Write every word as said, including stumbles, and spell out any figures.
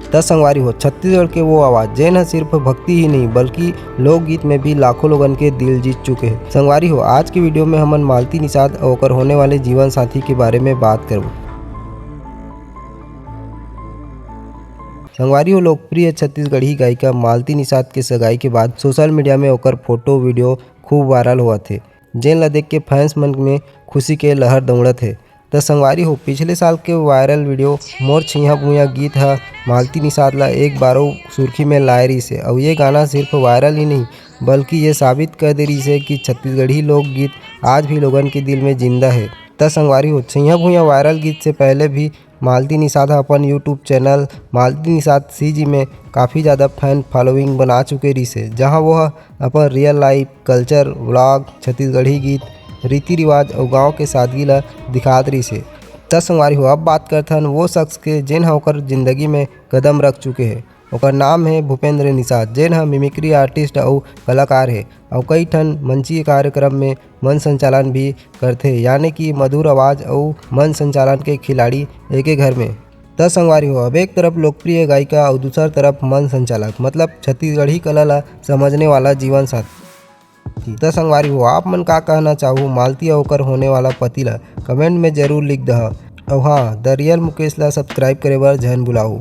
त संगवारी हो, छत्तीसगढ़ के वो आवाज, जेन ह सिर्फ भक्ति ही नहीं, बल्कि लोकगीत में भी लाखों लोगन के दिल जीत चुके हे। संगवारी हो, आज की वीडियो में हमन मालती निषाद अउ ओकर होने वाले जीवन साथी के बारे में बात करबो। संगवारी हो, लोकप्रिय छत्तीसगढ़ी गायिका मालती निषाद के सगाई के बाद सोशल मीडिया में ओकर फोटो, वीडियो खूब वायरल होवत हे, जेन ला देख के फैंस मन में खुशी के लहर दौड़त हे। त संगवारी हो, पिछले साल के वायरल वीडियो मोर छइहां भुइयां गीत ह मालती निषाद ला एक बारो सुर्खी में लाए रहिस हे। अउ ये गाना सिर्फ वायरल ही नहीं, बल्कि ये साबित कर दे रहिस हे कि छत्तीसगढ़ी लोकगीत आज भी लोगन के दिल में जिंदा हे। त संगवारी हो, छइहां भुइयां वायरल गीत से पहले भी मालती निषाद ह अपन YouTube channel Malti Nishad CG में काफ़ी ज़्यादा फैन फॉलोइंग बना चुके रहिस हे, जहां वो ह अपन real life, culture, vlog, Chhattisgarhi गीत, रीति रिवाज अउ गांव के सादगी ला दिखात रहिस हे। त संगवारी हो, अब बात करथन वो शख्स के, जेन ह ओकर जिंदगी में कदम रख चुके हे। ओकर नाम हे भूपेंद्र निषाद, जेन ह मिमिक्री आर्टिस्ट अउ कलाकार हे अउ कई ठन मंचीय कार्यक्रम में मंच संचालन भी करथे, यानी कि मधुर आवाज अउ मंच संचालन के खिलाड़ी एके घर में। त संगवारी हो, अब एक तरफ लोकप्रिय गायिका अउ दूसर तरफ मंच संचालक, मतलब छत्तीसगढ़ी कला ला समझने वाला जीवन साथी। त संगवारी हो, आप मन का कहना चाहू मालती अउ ओकर होने वाला पति ला, कमेंट में जरूर लिख दहा। अउ हाँ, द रियल मुकेश ला सब्सक्राइब करे बर झन भुलाहू।